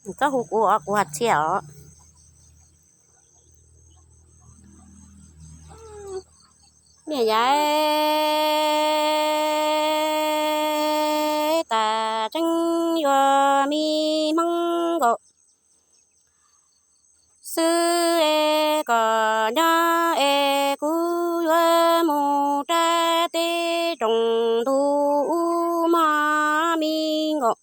Koj hu kuv os, kuv hais txhia os. Niam yaiv, tas tseeb yuav me Hmoob nkaus xwb es kom nyob es kuv yuav mus rau teb tsoom ntuj ub mog me nkaus.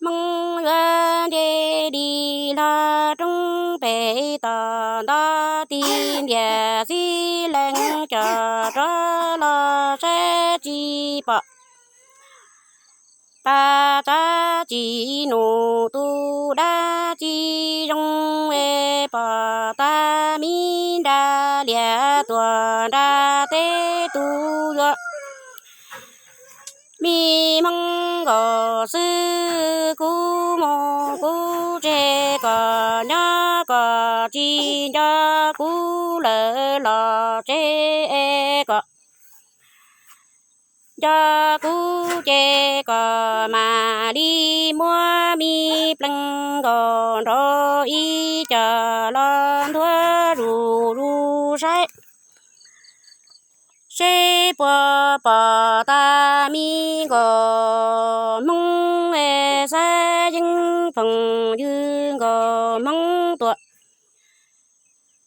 Hmoob yuav nce li hlo roob pem tom ntoj, tig ntiag xib lees cov rov los saib tsis pom pab tsav tsis num, tus dab tsi zoo es pom tas me nra lias tuaj nram teb, tus yuav me Hmoob nkaus xwb. Kuv mus kuv tseg kom nyob, kom tsis nco kuv lawm los tseg es kom nco kuv ces kom mam li muab me plees nkaus nraud ib co los nthuav zuj zus saib, seb puas pom tas me nkaus Hmoob es xav yeeb phoom ywg nkaus Hmoob tuaj.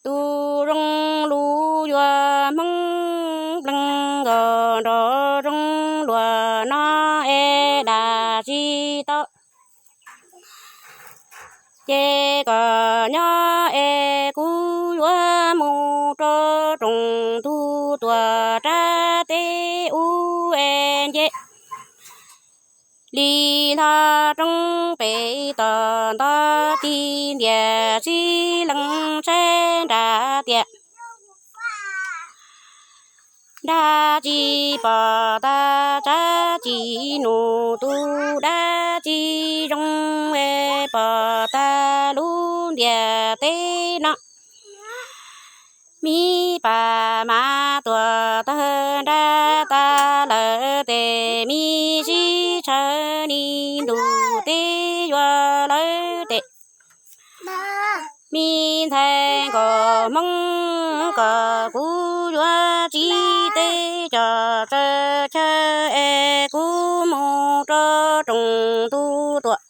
Tus zoo lus yuav Hmoob plees nkaus nraud zoo luag no es dam tsis tau. Ces kom nyob es kuv yuav mus rau tsoom ntuj tuaj rau teb ub es nce li hlo roob pem tom ntoj, tig ntiag xib lees saib nram tiaj, nrag tsis pom tas tsav tsis num, tus dab tsi zoo es pom tas lub ntiaj teb no. Me pas mas tuaj tawg nra tas lawm tes, me sib tshaw ni ntus teb yuav lawm tes. Me ntxhais nkaus Hmoob kom kuv yuav tsib teb coj tsaws chaw es kuv mus rau tsoom ntuj tuaj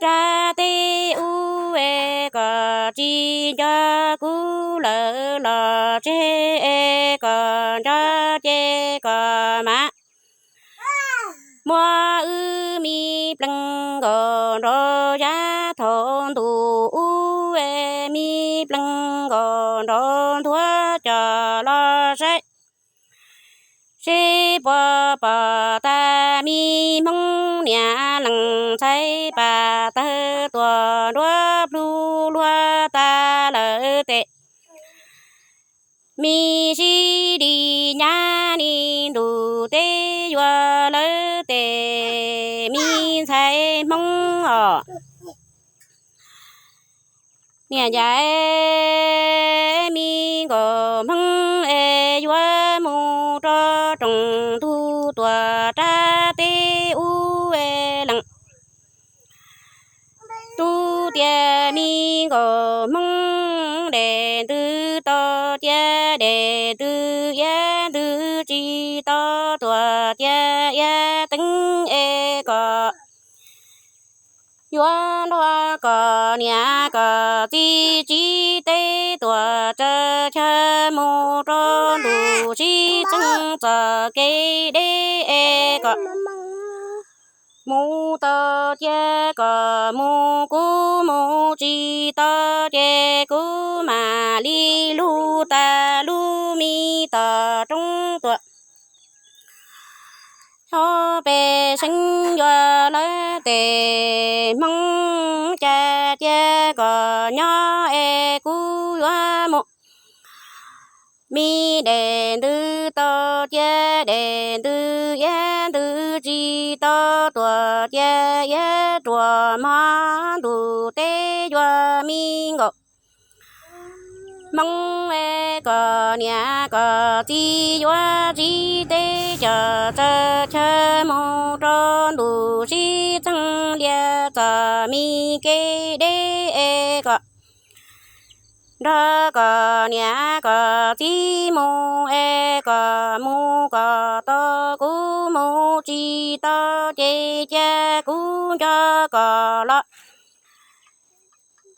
rau teb ub es kom tsis nco kuv lawm los tseg es kom nco ces kom mam muab wb me plees nkaus nraud yav thaum ntuj ub es me plees nkaus nraud nthuav coj los saib, seb puas pom tas me Hmoob niam leej ntxhais pas tawg tuaj nruab plhu luag tas lawm tes. Me sib li nyab ni ntus teb yuav lawm tes, me ntxhais Hmoob os. Niam yaiv, me nkaus Hmoob es yuav mus rau tsoom ntug tuaj rau teb ub es lees. Tub tias me nkaus Hmoob, dej ntws tau cia dej ntws, iab ntws tsis tau tuaj cia iab teeb es kom yuav nrog kom niam kom txiv tsib teb tuaj tsaws chaw mus rau ntuj sib txeeg txoj kev deb es kom mus tau cia kom mus, kuv mus tsis tau ces kuv mam li lug tas lub me tom roob tuaj. Ob peb seev yuav lawm tes, Hmoob cas cia kom nyob es kuv yuav mus. Me dej ntws tau cia dej ntws, iab ntws tsis tau tuaj cia iab ruam mog, ntuj teb yuav me nkaus Hmoob es kom niam kom txiv yuav tsib teb coj tsaws chaw mus rau ntuj sib txeeg txom me kev deb es kom nrog kom niam kom txiv mus es kom mus kom tau, kuv mus tsis tau ces cia kuv nco kom los.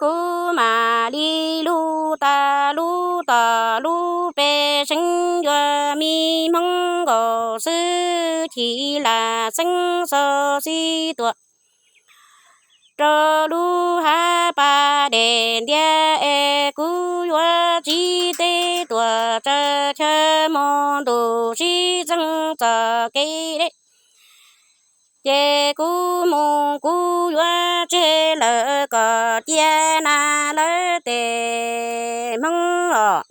Kuv mam li lug tas lub tom lub pej xeem yuav me hmoob nkaus xwb, chim lam xeeb xo xib tuam rau lub hav pas dej ntiaj es kuv yuav tsis teb tuam tsaws chaw mus ntuj sib txeeg txom kev deb. Ces kuv mus kuv yuav tseg lawm kom cia nas lawv tes hmoob os.